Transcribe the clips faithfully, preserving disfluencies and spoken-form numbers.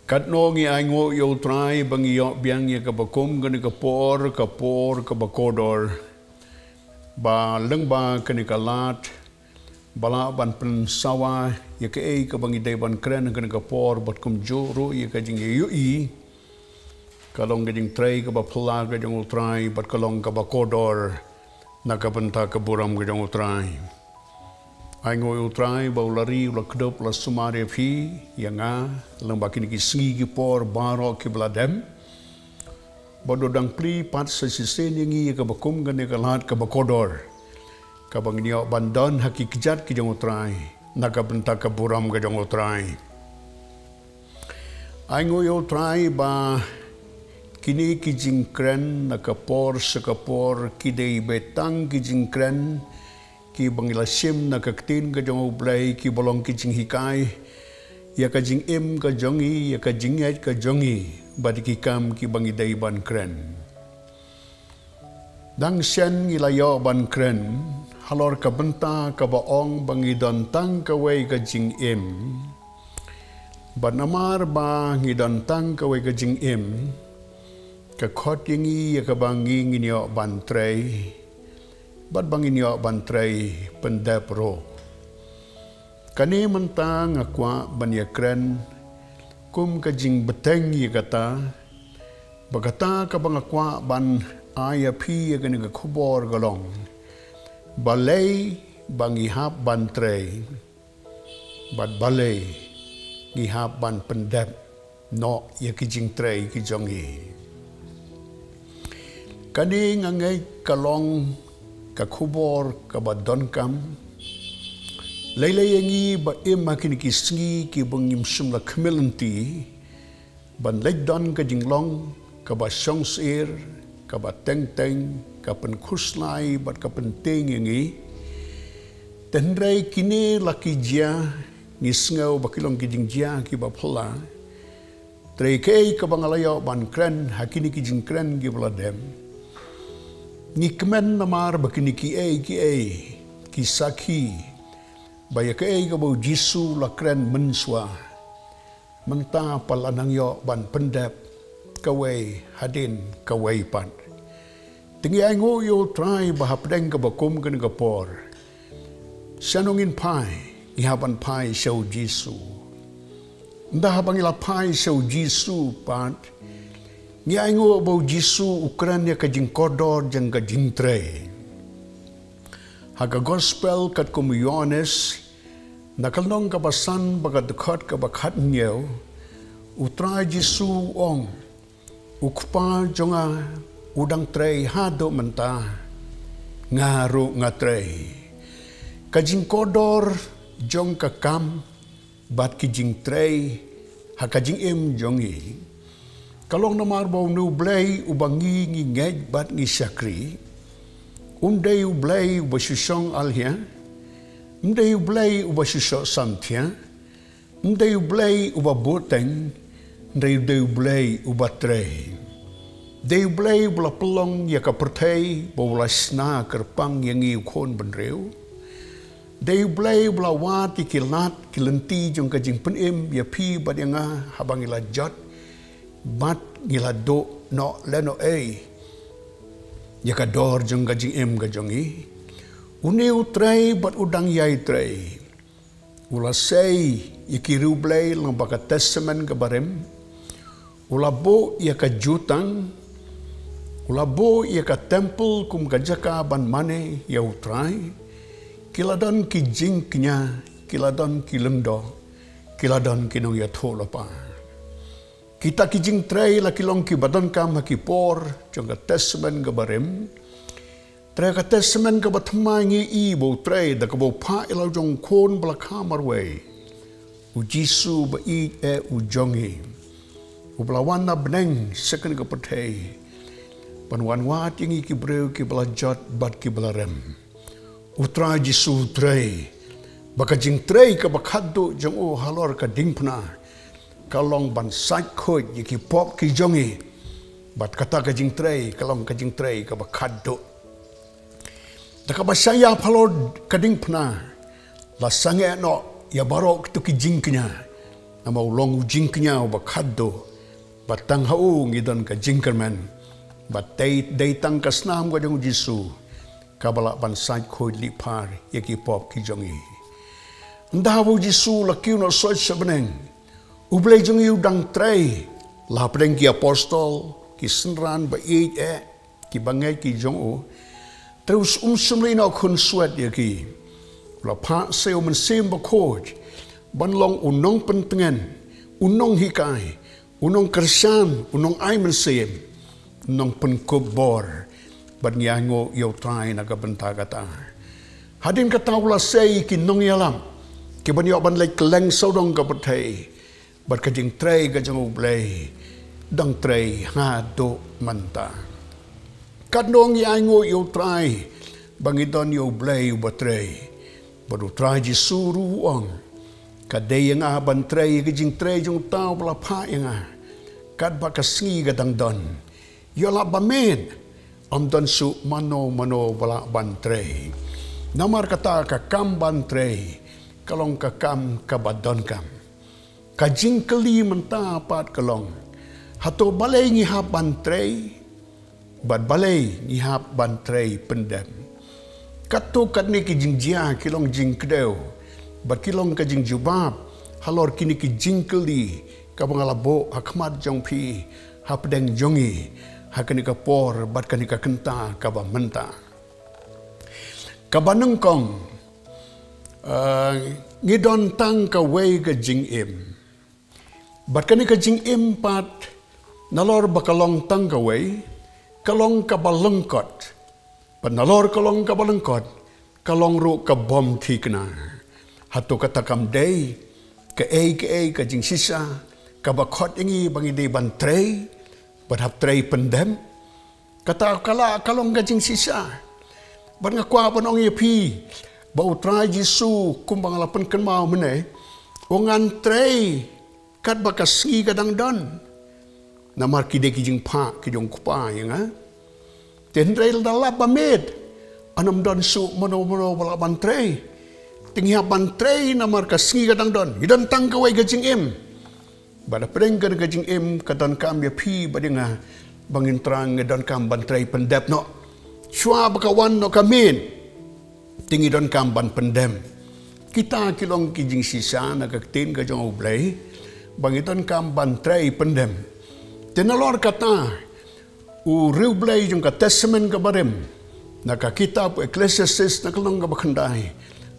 Katno ngi ainguh ïa U Trai ba ngi ïoh biang ïa kaba kum kane ka por, ka por kaba kordor. Ba lyngba kane ka lad ba lah ban pynsawa ïa kaei kaba ngi dei ban kren ha kane ka por, bad kumjuh ruh ïa ka jingïohi ka long ka jingtrei kaba phylla ka jong U Trai, bad ka long kaba kordor na ka bynta ka burom ka jong U Trai. Ainguh ïa U Trai ba u la ri, u la kdup, u la sumar ïa phi, ïa nga, lyngba kine ki sngi ki por baroh kiba la dem. Bad u dang plie pat sa shisien ïa ngi ïa kaba kum kane ka lad kaba kordor, kaba ngin ïoh ban don ha ki kjat ki jong U Trai na ka bynta ka burom ka jong U Trai. Ainguh ïa U Trai ba kine ki jingkren na ka por sha ka por ki dei beit tang ki jingkren kiba ngi la shim na ka ktien ka jong U Blei, kiba long ki jinghikai ïa ka jingim ka jong ngi, ïa ka jingngeit ka jong ngi, bad ki kam kiba ngi dei ban kren. Dang shen ngi la ïoh ban kren halor ka bynta kaba ong ba ngi don tang kawei ka jingim. Bad namar ba ngi don tang kawei ka jingim, ka khot ïa ngi ïa kaba ngi ngin ïoh ban trei, bad ba ngin ïoh ban trei pyndep ruh. Kane mynta nga kwah ban ïakren kum ka jingbteng ïa kata, ba kata kaba nga kwah ban ai ïa phi ïa kane ka khubor ka long, balei ba ngi hap ban trei, bad balei ngi hap ban pyndep noh ïa ki jingtrei ki jong ngi. Kane nga ngeit ka long ka khubor kaba donkam. Lei lei ïa ngi ba im ha kine ki sngi kiba ngim shym la khmih lynti ban leit don ka jinglong kaba shong syier, kaba teng teng, ka pynkhuslai bad ka pyntieng ïa ngi. Te hynrei kine la ki jia, ngi sngew ba ki long ki jingjia kiba phylla. Te kaei kaba nga la ïoh ban kren ha kine ki jingkren kiba la dem, ngi kmen namar ba kine kiei kiei ki sakhi ba ïa kaei kaba U Jisu u la kren mynshuwa, mynta pat la nang ïoh ban pyndep kawei hadien kawei pat. Te ngi ainguh ïa U Trai ba hapdeng kaba kum kane ka por, shano ngin phai? Ngi hap ban phai sha U Jisu. Ynda haba ngi la phai sha U Jisu pat, ngi ainguh ba U Jisu u kren ïa ka jingkordor jong ka jingtrei. Ha ka Gospel katkum u Ïohannes, na ka lynnong kaba san bad ka dkhot kaba khathynñiew, U Trai Jisu u ong, U Kpa jong nga u dang trei haduh mynta, nga ruh nga trei. Ka jingkordor jong ka kam bad ki jingtrei ha ka jingim jong ngi, ka long namar ba une U Blei uba ngi ngi ngeit bad ngi shakri, um dei U Blei uba shu shong alhia, um dei U Blei uba shu shoh samthia, um dei U Blei uba buhteng, hynrei dei U Blei uba trei. Dei U Blei uba la pynlong ïa ka pyrthei bad u la shna kyrpang ïa ngi u khun bynriew. Dei U Blei uba la wad ïa ki lad ki lynti jong ka jingpynim ïa phi bad ïa nga haba ngi la jot bad ngi la duh noh lano ei ïa ka dor jong ka jingim ka jong ngi. Une u trei bad u dang ïai trei. U la sei ïa ki riewblei lyngba ka Testament kaba rim. U la buh ïa ka jutang, u la buh ïa ka temple kum ka jaka ban mane ïa U Trai. Ki la don ki jingkñia, ki la don ki lyngdoh, ki la don ki nongïathuhlypa. Kita ki jingtrei la ki long kiba donkam ha ki por jong ka Testament kaba rim. Te ha ka Testament kaba thymmai ngi i ba U Trai da kaba u phah ïa la u jong u Khun ba la kha marwei, U Jisu ba ïeit eh u jong ngi, uba la wan na bneng sha kane ka pyrthei ban wan wad ïa ngi ki briew kiba la jot bad kiba la rem. U Trai Jisu u trei ba ka jingtrei kaba khatduh jong u halor ka diengphna ka long ban sait khuid ïa ki pop ki jong ngi. Bad kata ka jingtrei ka long ka jingtrei kaba khatduh. Da kaba shah ïap halor ka diengphna, la sangeh noh ïa baroh kito ki jingkñia. Namar u long u jingkñia uba khatduh, ba tang ha u ngi don ka jingkyrmen. Ba dei, dei tang ka snam ka jong u Jisu, kaba lah ban sait khuid lipar ïa ki pop ki jong ngi. Ynda ba u Jisu la kiew noh sha bneng, U Blei jong ngi u dang trei, la hapdeng ki apostol, ki synran ba ïeit eh, ki bangeit ki jong u. Te u um shym la ïehnoh khun swet ïa ki. U la phah sa ïa u Mynsiem Bakhuid ban long u nongpyntngen, u nonghikai, u nongkyrshan, u nongai mynsiem, u nongpynkup bor. Bad ngi ainguh ïa U Trai na ka bynta kata. Hadien kata u la sei ïa ki nongïalam, ki ban ïoh ban leit kylleng sawdong ka pyrthei. Bad ka jingtrei ka jong U Blei dang trei haduh mynta. Katno ngi ainguh ïa U Trai ba ngi don ïa U Blei uba trei. Bad U Trai Jisu ruh u ong, ka dei ïa nga ban trei ka jingtrei jong uta uba la phah ïa nga. Katba ka sngi ka dang don, ïoh lah ba miet, ym don shuh mano mano ba lah ban trei. Namar kata ka kam ban trei ka long ka kam kaba donkam. Ka jingkylli mynta pat ka long, hato balei ngi hap ban trei? Bad balei ngi hap ban trei pyndep? Katto katne ki jingjia ki long jingkdew, bad ki long ka jingjubab halor kine ki jingkylli kaba nga la buh ha khmat jong phi hapdeng jong ngi ha kane ka por bad kane ka kynta kaba mynta. Kaba nyngkong, eh, ngi don tang kawei ka jingim. Bad kane ka jingim pat, nalor ba ka long tang kawei, ka long kaba lyngkot. Bad nalor ka long kaba lyngkot, ka long ruh ka bym thikna. Hato kata kam dei kaei kaei ka jingshisha kaba khot ïa ngi ba ngi dei ban trei bad hap trei pyndep? Kata ka la ka long ka jingshisha. Bad nga kwah ban ong ïa phi ba U Trai Jisu, kumba nga la pynkynmaw mynne, u ong ngan trei katba ka sngi ka dang don. Namar ki dei ki jingphah ki jong U Kpa ïa nga. Te hynrei lada lap ba miet, ym don shuh mano mano ba lah ban trei. Te ngi hap ban trei namar ka sngi ka dang don. Ngi don tang kawei ka jingim. Bad hapdeng kane ka jingim ka donkam ïa phi bad ïa nga ba ngin thrang, ngi donkam ban trei pyndep noh. Shuwa ba ka wan noh ka miet, te ngi donkam ban pyndep. Kita ki long ki jingshisha na ka ktien ka jong U Blei ba ngi donkam ban trei pyndep. Te nalor kata, u riewblei jong ka Testament kaba rim, na ka kitab u Ecclesiastes na ka lynnong kaba khyndai,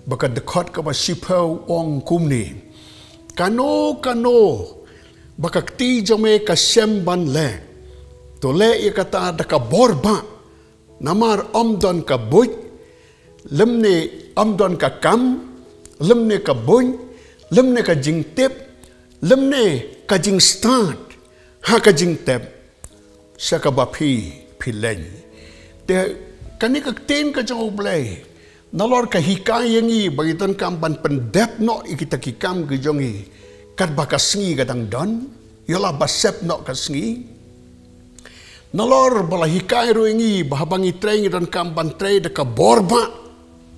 bad ka dkhot kaba shiphew, u ong kumne: Kano kano ba ka kti jong me ka shem ban leh, to leh ïa kata da ka bor bah. Namar ym don ka buit, lymne ym don ka kam, lymne ka buit, lymne ka jingtip, lymne ka jingstad ha ka jingtep sha kaba phi, phi leit. Te kane ka ktien ka jong U Blei, nalor ka hikai ïa ngi ba ngi donkam ban pyndep noh ïa kita ki kam ki jong ngi katba ka sngi ka dang don, ïoh lah ba sep noh ka sngi. Nalor ba la hikai ruh ïa ngi ba haba ngi trei ngi donkam ban trei da ka bor bah.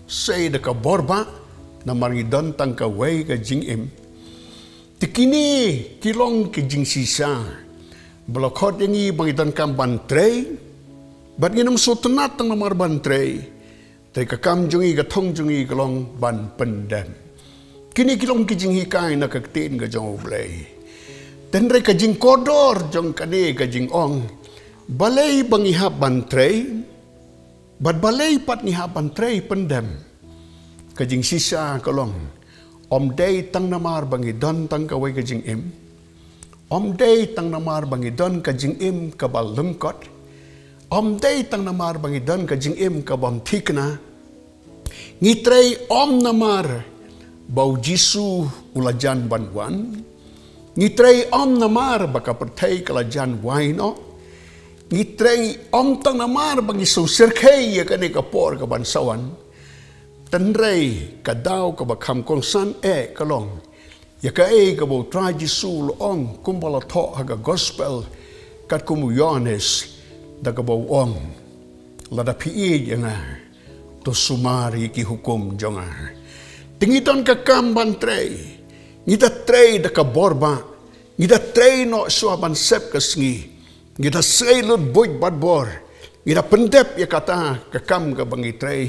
Sei da ka bor bah, namar ngi don tang kawei ka jingim. Te kine ki long ki jingshisha ba la khot ïa ngi ba ngi donkam ban trei. Bad ngin ym sngewtynnat tang namar ban trei. Te ka kam jong ngi, ka thong jong ngi ka long ban pyndep. Kine ki long ki jinghikai na ka ktien ka jong U Blei. Te hynrei ka jingkordor jong kane ka jingong, balei ba ngi hap ban trei? Bad balei pat ngi hap ban trei pyndep? Ka jingshisha ka long, ym dei tang namar ba ngi don tang kawei ka jingim. Ym dei tang namar ba ngi don ka jingim kaba lyngkot. Ym dei tang namar ba ngi don ka jingim kaba ym thikna. Ngi trei ym namar ba u Jisu u la jan ban wan. Ngi trei ym namar ba ka pyrthei ka la jan wai noh. Ngi trei ym tang namar ba ngi sngewsyrkhei ïa kane ka por ka ban sa wan. Te hynrei ka daw kaba kham kongsan eh ka long ïa kaei kaba u Trai Jisu u la ong kumba la thoh ha ka gospel katkum u Ïoannis, da kaba u ong: Lada phi ïeit ïa nga, to sumar ïa ki hukum jong nga. Te ngi don ka kam ban trei. Ngi da trei da ka bor ba. Ngi da trei noh shuwa ban sep ka sngi. Ngi da sei lut buit bad bor. Ngi da pyndep ïa kata ka kam kaba ngi trei.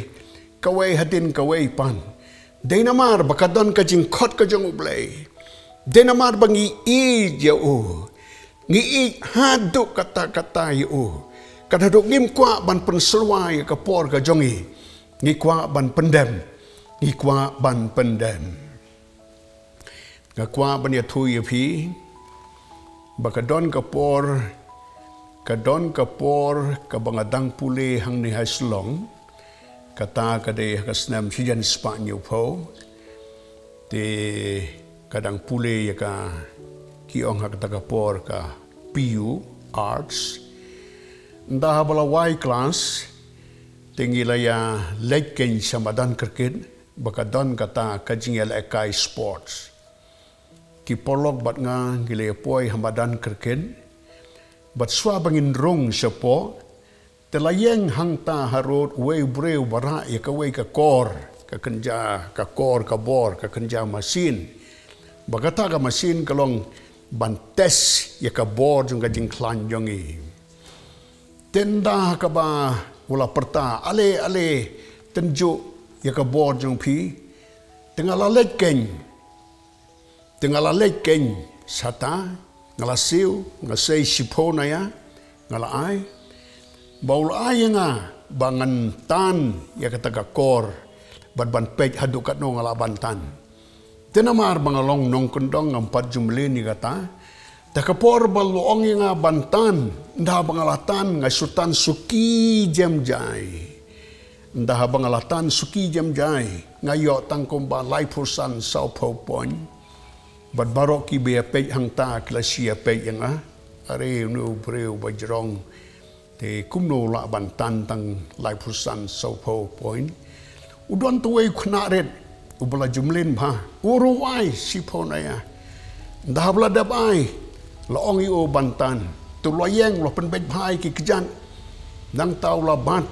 Kawei hadien kawei pat. Dei namar ba ka don ka jingkhot ka jong U Blei. Dei namar ba ngi ïeit ïa u. Ngi ïeit haduh katta katta ïa u. Kat haduh ngim kwah ban pynsyrwa ïa ka por ka jong ngi. Ngi kwah ban pyndem. Ngi kwah ban pyndem. Nga kwah ban ïathuh ïa phi ba ka don ka por, ka don ka por kaba nga dang pule hangne ha Shillong. Kata ka dei ha ka snem shihajar spah hynñiewphew. Te ka dang pule ïa ka, ki ong ha kata ka por ka P U, Arts. Nda haba la wai klas te ngi la ïa leit keiñ sha madan cricket. Ba ka don kata ka jingïalehkai sports. Ki paralok bad nga ngi la ïa poi ha madan cricket. Bad shuwa ba ngin rung shapoh, te la ïeng hangta harud uwei u briew ba rah ïa kawei ka kor, ka kynja ka kor ka bor, ka kynja masin. Ba kata ka masin ka long ban test ïa ka bor jong ka jingkhlaiñ jong ngi. Te nda kaba u la pyrta, ale, ale, tynjuh ïa ka bor jong phi. Te nga la leit keiñ. Te nga la leit keiñ shata, nga la siew, nga sei shiphew naya, nga la ai. Ba u la ai ïa nga ba ngan tan ïa kata ka kor, bad ban peit haduh katno nga lah ban tan. Te namar ba nga long nongkyndong, ngam pat ju mlien ïa kata. Te ka por ba la ong ïa nga ban tan, nda haba nga la tan, nga shu tan suki jem jai. Nda haba nga la tan suki jem jai, nga ïoh tang kumba laiphew san sawphew point. Bad baroh kiba ïa peit hangta ki la shu ïa peit ïa nga. Are une u briew ba jrong. Te kumno u lah ban tan tang laiphew san sawphew point. U don uwei u khynnah rit uba la ju mlien bha. U ruh u ai shiphew naya. Nda haba la dep ai, la ong ïa u ban tan. Te u la ïeng, u la pynbeit bha ïa ki kjat. Nangta u la bat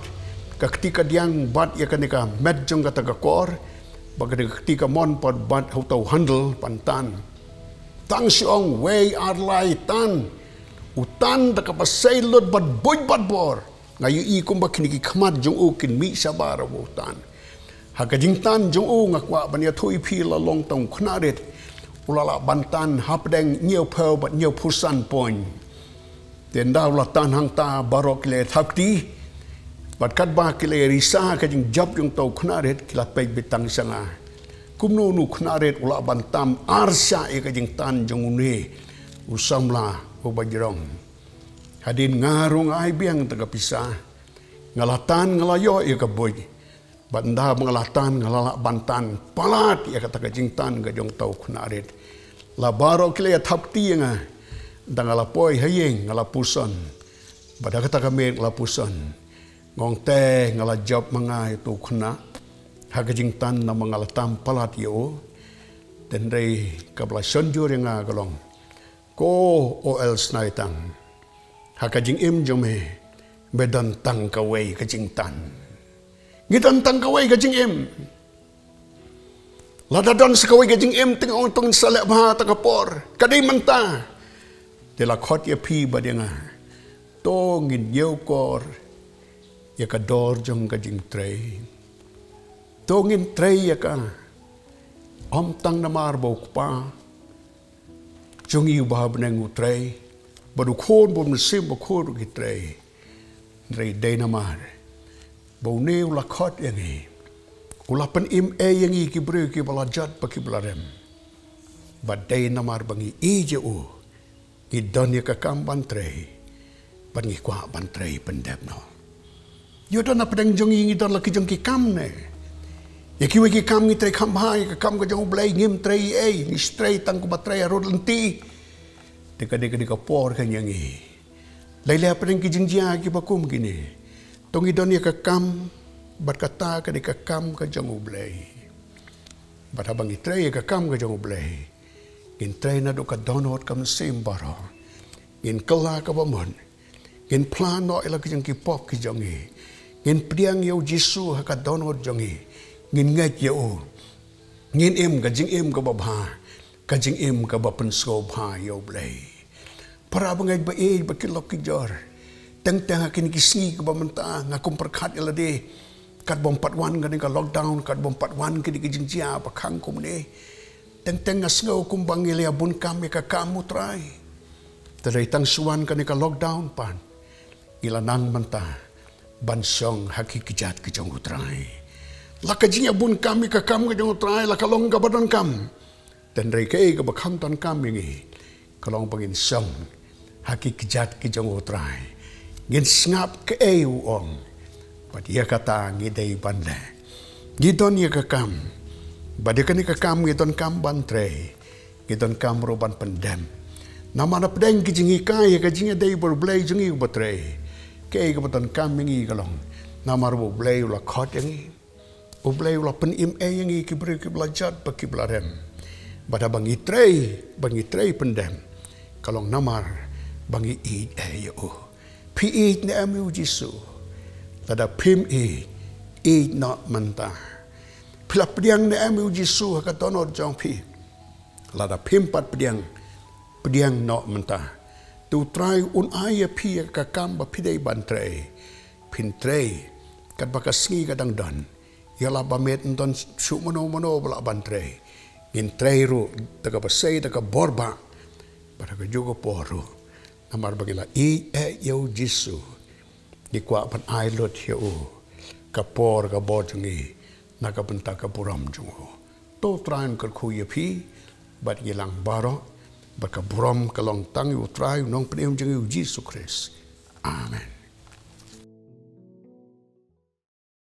ka kti kadiang, bat ïa kane ka met jong kata ka kor. Bad kane ka kti kamon pat bat ha uta u handle ban tan. Tang shu ong wei ar lai tan. U tan da kaba sei lut bad buit bad bor. Nga ïohi kumba kine ki khmat jong u kin mih shabar haba u tan. Ha ka jingtan jong u nga kwah ban ïathuh ïa phi, la long tang u khynnah rit. U la lah ban tan hapdeng hynñiewphew bad hynñiewphew san point. Te nda u la tan hangta baroh ki la thap kti. Bad katba ki la risa ka jingjop jong uta u khynnah rit, ki la peit beit tang sha nga. Kumno une u khynnah rit u lah ban tan ar shah ïa ka jingtan jong une u samla uba jrong. Hadien nga ruh nga ai biang ta ka pisa. Nga la tan, nga la ïoh ïa ka buit. Bad nda ba nga la tan, nga la lah ban tan palat ïa kata ka jingtan ka jong uta u khynnah rit. La baroh ki la ïa thap kti ïa nga. Nda nga la poi ha ïing, nga la puson. Bad ha kata ka miet nga la puson. Nga ong te nga la jop ma nga ïa uta u khynnah. Ha ka jingtan namar nga la tan palat ïa u. Te hynrei kaba la shon jur ïa nga ka long, ko O L Snaitang, ha ka jingim jong me, me don tang kawei ka jingtan. Ngi don tang kawei ka jingim. Lada don sa kawei ka jingim, te nga ong to ngin sa leh bha ta ka por. Ka dei mynta. Te la khot ïa phi bad ïa nga. To ngin ïakor ïa ka dor jong ka jingtrei. To ngin trei ïa ka. Ym tang namar ba u Kpa jong ngi uba ha bneng u trei, bad u Khun bad u Mynsiem Bakhuid ruh ki trei. Hynrei dei namar ba une u la khot ïa ngi, u la pynim ei ïa ngi ki briew kiba la jot bad kiba la rem. Bad dei namar ba ngi ïeit ïa u, ngi don ïa ka kam ban trei, bad ngi kwah ban trei pyndep noh. Ïoh don hapdeng jong ngi, ngi don la ki jong ki kam ne. Ïa kiwei ki kam ngi trei kham bha, ïa ka kam ka jong U Blei ngim trei ei, ngi trei tang kumba trei harud lynti. Te ka dei, ka dei ka por ka ïa ngi. Lei lei hapdeng ki jingjia kiba kum kine, to ngi don ïa ka kam, bad kata ka dei ka kam ka jong U Blei. Bad haba ngi trei ïa ka kam ka jong U Blei, ngin trei naduh ka dohnud ka mynsiem baroh. Ngin kylla kaba mut. Ngin phla noh ïa la ki jong ki pop ki jong ngi. Ngin pdiang ïa u Jisu ha ka dohnud jong ngi. Ngin ngeit ïa u. Ngin im ka jingim kaba bha, ka jingim kaba pynsngewbha ïa u Blei. Para bangeit ba ïeit ba ki lok ki jor, teng teng ha kine ki sngi kaba mynta nga kum pyrkhat ïa lade, katba ym pat wan kane ka lockdown, katba ym pat wan kine ki jingjia ba khang kumne. Teng teng nga sngew kumba ngi la ïa bun kam ïa ka kam u Trai. Te dei tang shu wan kane ka lockdown pat, ngi la nang mynta ban shong ha ki kjat ki jong u Trai. La ka jingïabun kam ïa ka kam ka jong u Trai la ka long kaba donkam. Te hynrei kaei kaba kham donkam ïa ngi ka long ba ngin shong ha ki kjat ki jong u Trai. Ngin sngap kaei u ong. Bad ïa kata ngi dei ban leh. Ngi don ïa ka kam. Bad ïa kane ka kam ngi donkam ban trei. Ngi donkam ruh ban pyndem. Namar na pdeng ki jinghikai ïa ka jingïadei bad u Blei jong ngi uba trei, kaei kaba donkam ïa ngi ka long namar ba u Blei u la khot ïa ngi. U Blei u la pynim ei ïa ngi ki briew kiba la jot bad kiba la rem. Bad haba ngi trei, ba ngi trei pyndem, ka long namar ba ngi ïeit ei ïa u. Phi ïeit ne em ïa u Jisu? Lada phim ïeit, ïeit noh mynta. Phi la pdiang ne em ïa u Jisu ha ka dohnud jong phi? Lada phim pat pdiang, pdiang noh mynta. Te u Trai un ai ïa phi ïa ka kam ba phi dei ban trei. Phin trei katba ka sngi ka dang don. Ïa la ba met ym don shuh mano mano ba lah ban trei. Ngin trei ruh da kaba sei, da ka bor bah, bad ha kajuh ka por ruh. Namar ba ngi la ïeit eh ïa u Jisu, ngi kwah ban ai lut ïa u ka por ka bor jong ngi na ka bynta ka burom jong u. To u Trai un kyrkhu ïa phi bad ngi lang baroh. Bad ka burom ka long tang ïa u Trai u Nongpynim jong ngi u Jisu Khrist. Amen.